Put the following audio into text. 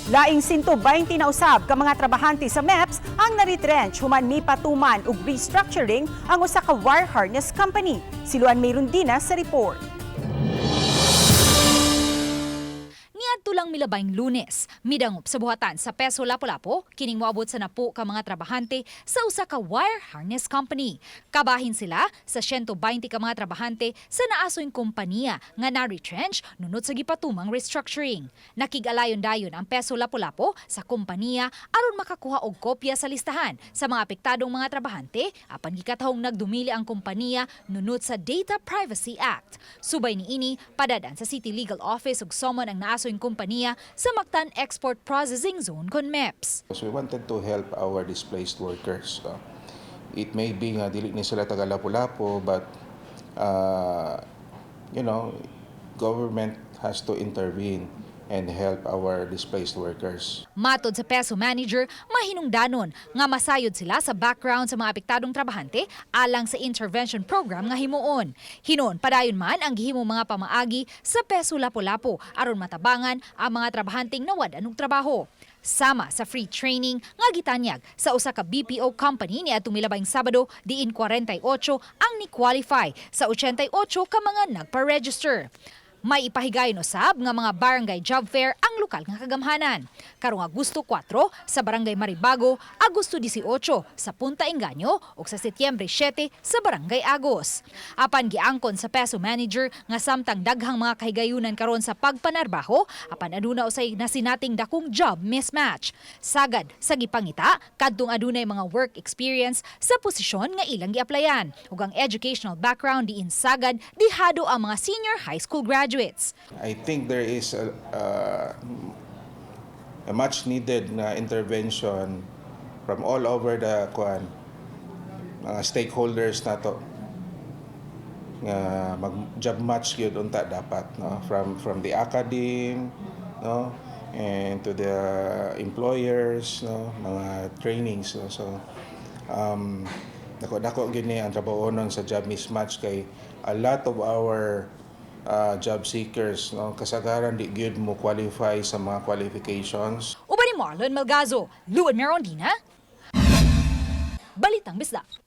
Laing 120 na usab ka mga trabahante sa MEPS ang naretrench human mipatuman og restructuring ang usa ka wire harness company. Si Luan Merundina sa report. Niadto lang milabayng Lunes, midangop sa buhatan sa Peso Lapu-Lapu, kining moabot sa napu ka mga trabahante sa usa ka wire harness company. Kabahin sila sa 120 ka mga trabahante sa naasoy kompanya nga na-retrench nunot sa gipatumang restructuring. Nakig-alayon dayon ang Peso Lapu-Lapu sa kompanya aron makakuha og kopya sa listahan sa mga apektadong mga trabahante, apan gikatahong nagdumili ang kompanya nunot sa Data Privacy Act. Subay niini, padad-an sa City Legal Office ug summon ang naasoy kompanya sa Mactan Export Processing Zone kon MEPS. So we wanted to help our displaced workers. No? It may be nga dili ni sila taga Lapu-Lapu, but government has to intervene and help our displaced workers. Matod sa PESO manager, mahinungdanon nga masayod sila sa background sa mga apektadong trabahante alang sa intervention program nga himuon. Hinuon padayon man ang gihimo mga pamaagi sa PESO Lapu-Lapu aron matabangan ang mga trabahanteng nawad-an og trabaho. Sama sa free training nga gitanyag sa usa ka BPO company niadtong milabayng Sabado, diin 48 ang ni-qualify sa 88 ka mga nagpa-register. May ipahigayon usab nga mga barangay job fair ang lokal nga kagamhanan. Karong Agosto 4 sa Barangay Maribago, Agosto 18 sa Punta Engaño ug sa Setyembre 7 sa Barangay Agos. Apan giangkon sa PESO manager nga samtang daghang mga kahigayunan karon sa pagpanarbaho, apan aduna usay nasinating dakong job mismatch. Sagad sa gipangita kadtong adunay mga work experience sa posisyon nga ilang giaplayan ug ang educational background, diin sagad dihado ang mga senior high school graduates. I think there is a much needed na intervention from all over the kuan, mga stakeholders nato nga mag job match gyud unta dapat, no, from the academe, no, and to the employers, no, mga trainings, no? So dako dako gyud ni ang trabahonon sa job mismatch kay a lot of our job seekers, no, kasagaran di gyud mo qualify sa mga qualifications. Uban ni Marlon Malgazo, Luan Merondina, Balitang Bisdak.